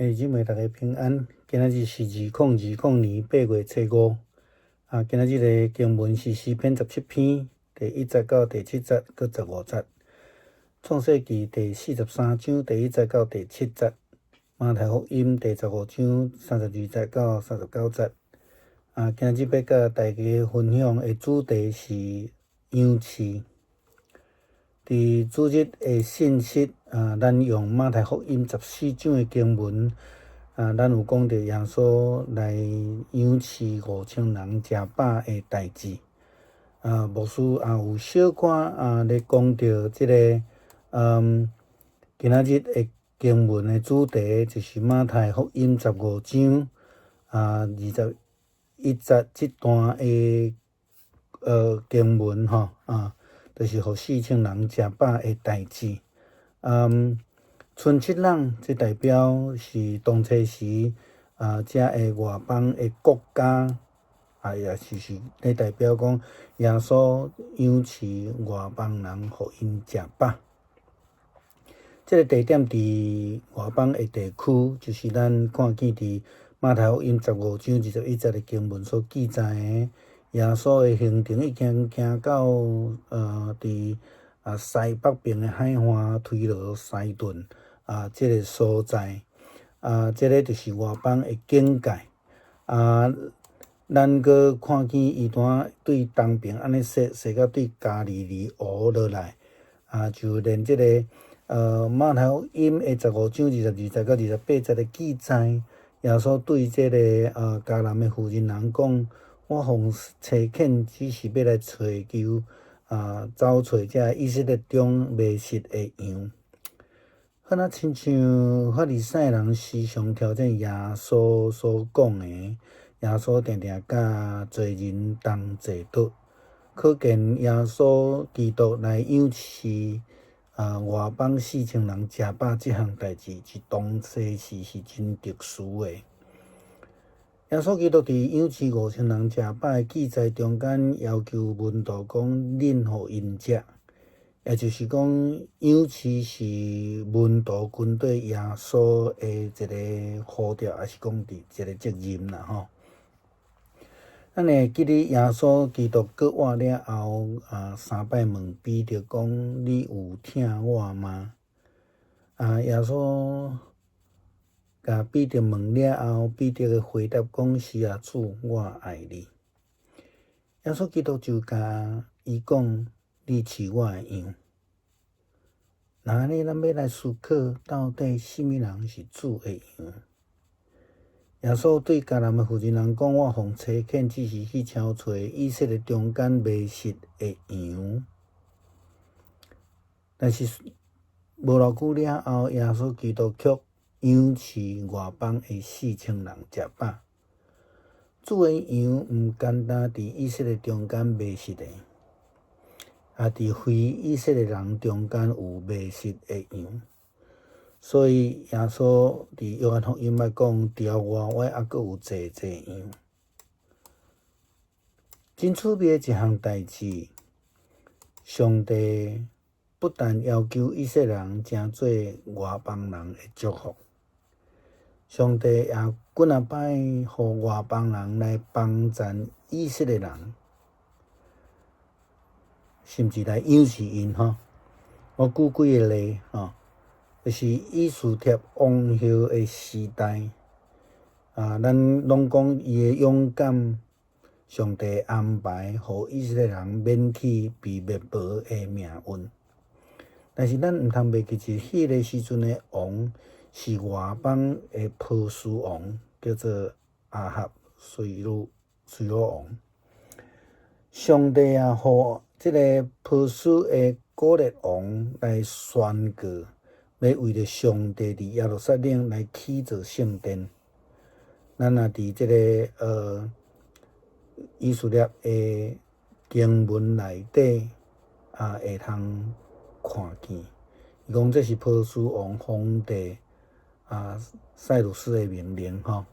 兄弟姊妹，逐家平安。今仔日是2020年8月初5。啊，今仔日的經文是詩篇17篇第1節到第7節，閣15節。創世記第43章第1節到第7節。馬太福音第15章32節到39節。啊，今仔日欲佮大家分享的主題是養飼。佇主日的信息，啊，咱用馬太福音14章的經文，啊，咱有講著耶穌來養飼5000人食飽的代誌。啊，牧師也有小可啊咧講著這个，今仔日的經文的主題就是馬太福音十五章啊21節這段的經文吼啊。就是予4000人食飽的代誌。春七人，這代表是當初時啊，遮的外邦的國家，啊，也就是咧代表講耶穌養飼外邦人，予𪜶食飽。這个地點佇外邦的地區，就是咱看見佇馬太福音十五章21節的經文所記載的。耶穌的行程已經行到佇啊西北邊的海岸推羅西頓啊，這个所在啊，這个就是外邦的境界啊。咱閣看見伊拄對東邊按呢踅踅到對加利利湖落來啊，就連這个馬太福音的十五章22節到28節的記載，耶穌對這个迦南的婦人人講：我奉差遣，只是欲來揣求啊，走揣這以色列中迷失的羊。好若親像法利賽人時常挑戰耶穌所講的，耶穌定定佮罪人同坐桌，可見耶穌基督來養飼啊外邦四千人食飽這項代誌，是當時是真特殊的。耶穌基督佇養飼5000人食飽的記載中間，要求門徒講：恁予𪜶食，也就是講養飼是門徒軍隊耶穌的一个呼召，抑是講佇一个責任啦吼。咱會記得耶穌基督復活了後，啊三擺問彼得講：你有疼我嗎？啊，耶穌共彼得問了後，彼得的回答講：是啊，主，我愛你。耶穌基督就共伊講：你飼我的羊。若按呢，咱欲來思考，到底啥物人是主的羊？耶穌對迦南的婦人人講：我奉差遣，只是去尋揣以色列中間迷失的羊。但是無偌久了後，耶穌基督卻養飼外邦的四千人食飽。主的羊毋干焦佇以色列中間迷失的，也佇非以色列人中間有迷失的羊。所以耶穌佇約翰福音捌講：除了我，我猶閣有濟濟羊。真趣味的一項代誌，上帝不但要求以色列人成做外邦人的祝福。上帝也幾若擺予外邦人來幫贊以色列人，甚至來養飼𪜶吼。我舉幾个例吼，就是以斯帖王后的時代，啊，咱攏講伊的勇敢，上帝安排予以色列人免去被滅亡的命運。但是咱毋通袂記住，彼个時陣的王是外邦的波斯王，叫做亞哈隨魯王。上帝也予這个波斯的古列王來宣告，欲為著上帝佇耶路撒冷來起造聖殿。咱若佇這个以斯帖的經文內底啊，會通看見，伊講這是波斯王皇帝啊，賽魯斯的命令吼，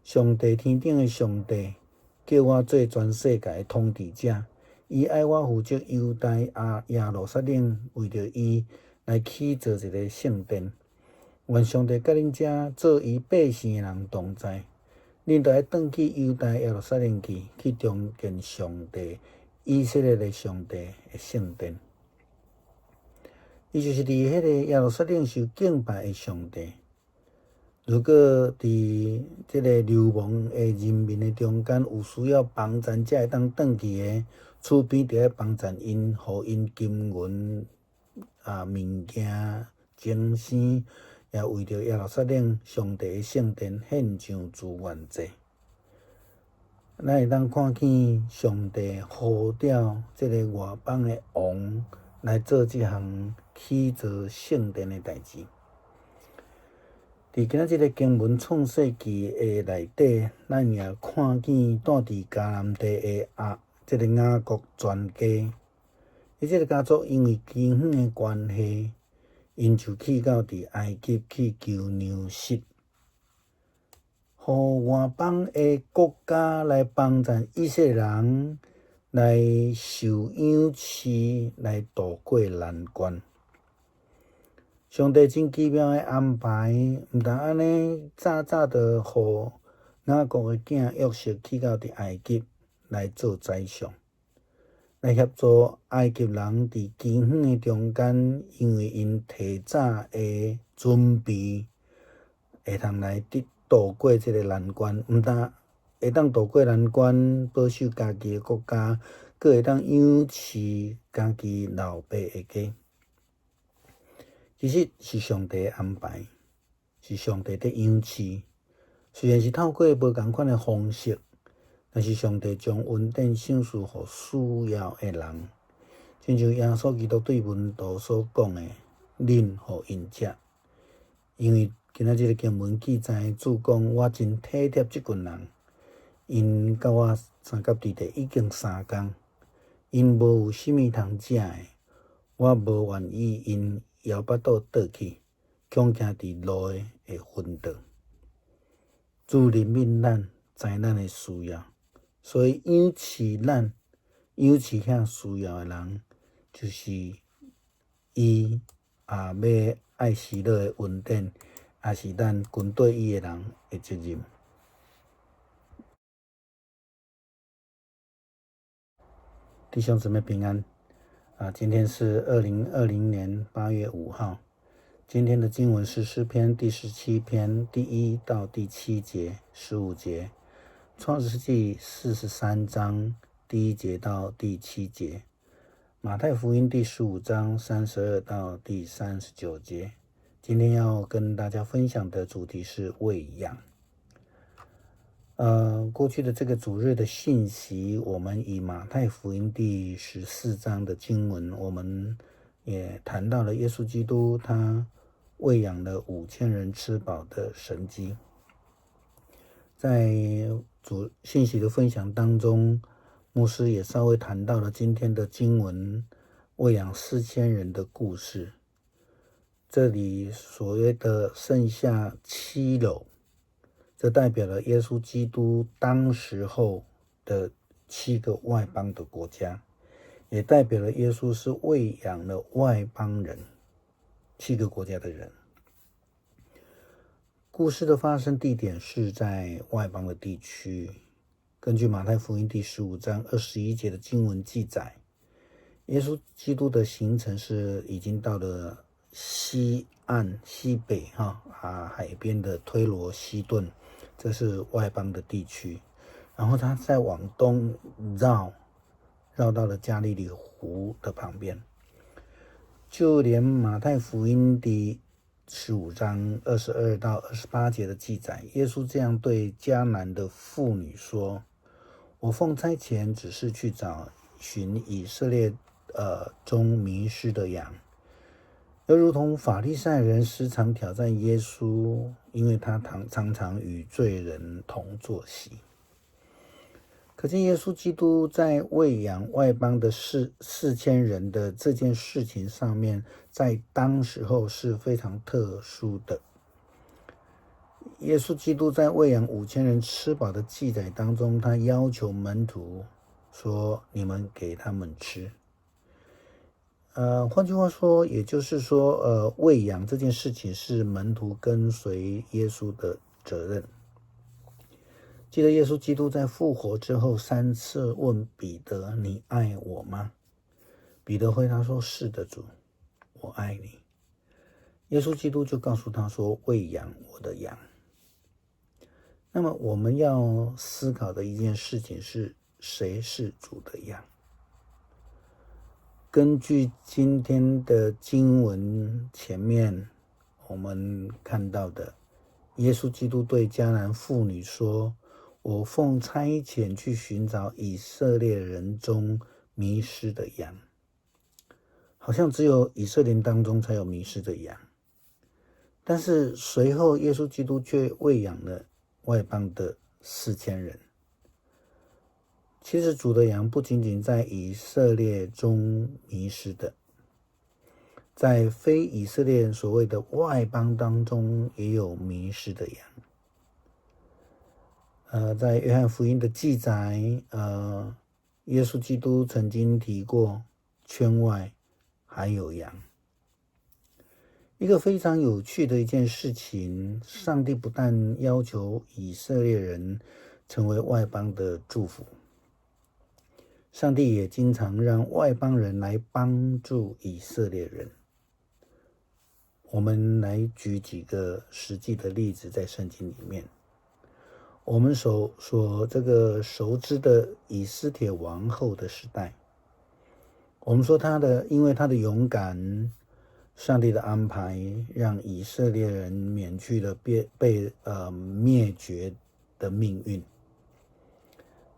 上帝天頂的上帝叫我做全世界的統治者，伊愛我負責猶大啊耶路撒冷，為著伊來起造一个聖殿。願上帝佮恁遮做伊百姓的人同在。恁著愛轉去猶大耶路撒冷去，去重建上帝以色列的上帝的聖殿。伊就是佇彼个耶路撒冷受敬拜的上帝。如果佇這个流亡的人民的中間有需要幫贊才會當轉去的，厝邊著愛幫贊𪜶，予𪜶金銀啊物件、精牲，也為著耶路撒冷上帝的聖殿獻上自願祭。咱會當看見上帝呼召這个外邦的王來做這項起造聖殿的代誌。佇今仔這个經文創世記的內底，咱也看見住佇迦南地的啊，這个雅各全家，伊這个家族因為饑荒的關係，𪜶就去到佇埃及去求糧食，予外邦的國家來幫贊以色列人來受養飼，來渡過難關。上帝真奇妙的安排，毋但按呢早早就予雅各的囝約瑟去到佇埃及來做宰相，來協助埃及人佇饑荒的中間，因為𪜶提早的準備，會通來得渡過這个難關。毋但會當渡過難關，保守家己的國家，閣會當養飼家己老爸的家。其實是上帝的安排，是上帝佇養飼。雖然是透過無仝款的方式，但是上帝將恩典賞賜予需要的人。親像耶穌基督對門徒所講的：“恁予𪜶食。”因為今仔這个經文記載，主講我真體貼這群人，𪜶佮我相佮佇咧已經3工，𪜶無有啥物通食的，我無願意𪜶枵腹肚倒去，恐驚佇路的會昏倒。主憐憫咱，知咱的需要，所以養飼咱、養飼遐需要的人，就是伊啊欲愛施落的恩典，也是咱跟綴伊的人的責任。弟兄姊妹平安啊！今天是2020年8月5號。今天的經文是詩篇第17篇第1到第7節、15節，創世紀43章第1節到第7節，馬太福音第15章32到第39節。今天要跟大家分享的主題是餵養。過去的這個主日的信息，我們以馬太福音第14章的經文，我們也談到了耶穌基督他餵養了5000人吃飽的神蹟。在主信息的分享當中，牧師也稍微談到了今天的經文餵養4000人的故事。這裡所謂的剩下七簍，這代表了耶穌基督當時候的七個外邦的國家，也代表了耶穌是餵養了外邦人，七個國家的人。故事的發生地點是在外邦的地區。根據馬太福音第15章21節的經文記載，耶穌基督的行程是已經到了西岸西北哈啊海邊的推羅西頓，這是外邦的地區。然後他再往東繞，繞到了加利利湖的旁邊。就連馬太福音第15章22到28節的記載，耶穌這樣對迦南的婦女說：“我奉差遣，只是去找尋以色列中迷失的羊。”而如同法利賽人時常挑戰耶穌，因為他常常與罪人同坐席。可見耶穌基督在餵養外邦的4000人的這件事情上面，在當時候是非常特殊的。耶穌基督在餵養5000人吃飽的記載當中，他要求門徒說：“你們給他們吃。”換句話說，也就是說，餵養這件事情是門徒跟隨耶穌的責任。記得耶穌基督在復活之後三次問彼得：“你愛我嗎？”彼得回答說：“是的，主，我愛你。”耶穌基督就告訴他說：“餵養我的羊。”那麼我們要思考的一件事情是，誰是主的羊？根據今天的經文前面我們看到的，耶穌基督對迦南婦女說：“我奉差遣去尋找以色列人中迷失的羊。”好像只有以色列當中才有迷失的羊，但是隨後耶穌基督卻餵養了外邦的4000人。其實主的羊不僅僅在以色列中迷失的，在非以色列所謂的外邦當中也有迷失的羊。在約翰福音的記載，耶穌基督曾經提過，圈外還有羊。一個非常有趣的一件事情，上帝不但要求以色列人成為外邦的祝福，上帝也經常讓外邦人來幫助以色列人。我們來舉幾個實際的例子，在聖經裡面，我們所這個熟知的以斯帖王后的時代，我們說因為她的勇敢，上帝的安排讓以色列人免去了被滅絕的命運。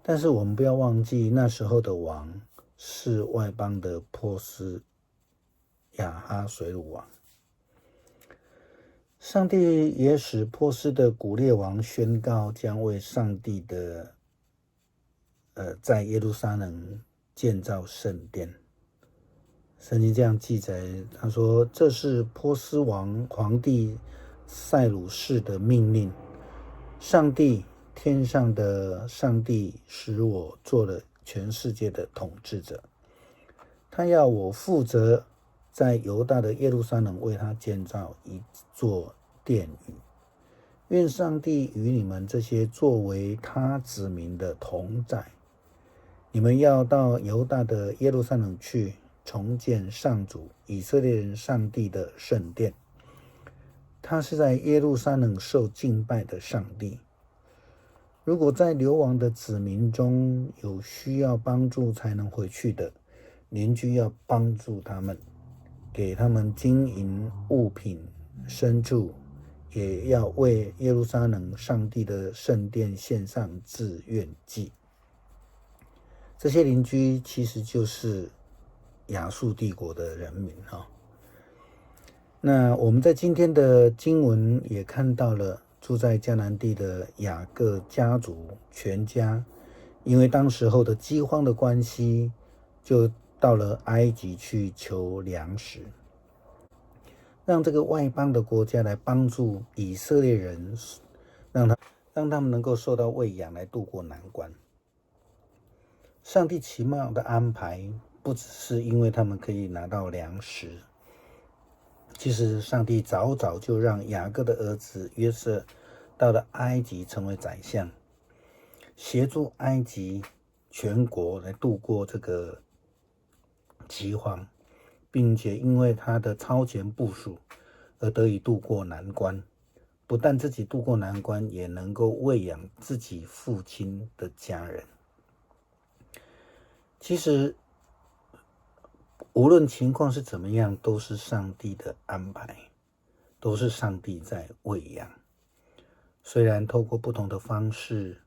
但是我們不要忘記，那時候的王是外邦的波斯亞哈隨魯王。上帝也使波斯的古列王宣告，將為上帝的在耶路撒冷建造聖殿。聖經這樣記載，他說：“這是波斯王皇帝塞魯士的命令。上帝，天上的上帝使我做了全世界的統治者，他要我負責在猶大的耶路撒冷為他建造一座殿宇。願上帝與你們這些作為他子民的同在。你們要到猶大的耶路撒冷去，重建上主以色列人上帝的聖殿。他是在耶路撒冷受敬拜的上帝。如果在流亡的子民中有需要幫助才能回去的，鄰居要幫助他們，給他們金銀物品、牲畜，也要為耶路撒冷上帝的聖殿獻上自願祭。”這些鄰居其實就是亞述帝國的人民哈。那我們在今天的經文也看到了，住在迦南地的雅各家族全家，因為當時候的饑荒的關係，就到了埃及去求糧食，讓這個外邦的國家來幫助以色列人，讓他們能夠受到餵養，來度過難關。上帝奇妙的安排，不只是因為他們可以拿到糧食。其實，上帝早早就讓雅各的兒子約瑟到了埃及成為宰相，協助埃及全國來度過這個饑荒，並且因為他的超前部署而得以度過難關。不但自己度過難關，也能夠餵養自己父親的家人。其實，無論情況是怎麼樣，都是上帝的安排，都是上帝在餵養。雖然透過不同的方式，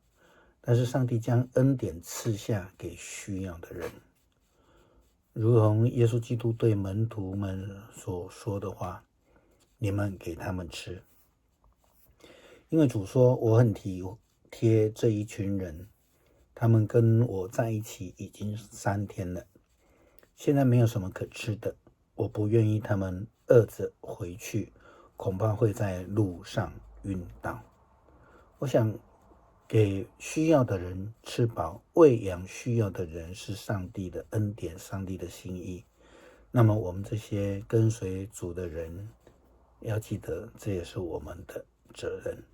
但是上帝將恩典賜下給需要的人，如同耶穌基督對門徒們所說的話：“你們給他們吃。”因為主說：“我很體貼這一群人，他們跟我在一起已經3天了。現在沒有什麼可吃的，我不願意他們餓着回去，恐怕會在路上暈倒。”我想給需要的人吃飽，餵養需要的人是上帝的恩典，上帝的心意。那麼我們這些跟隨主的人，要記得，這也是我們的責任。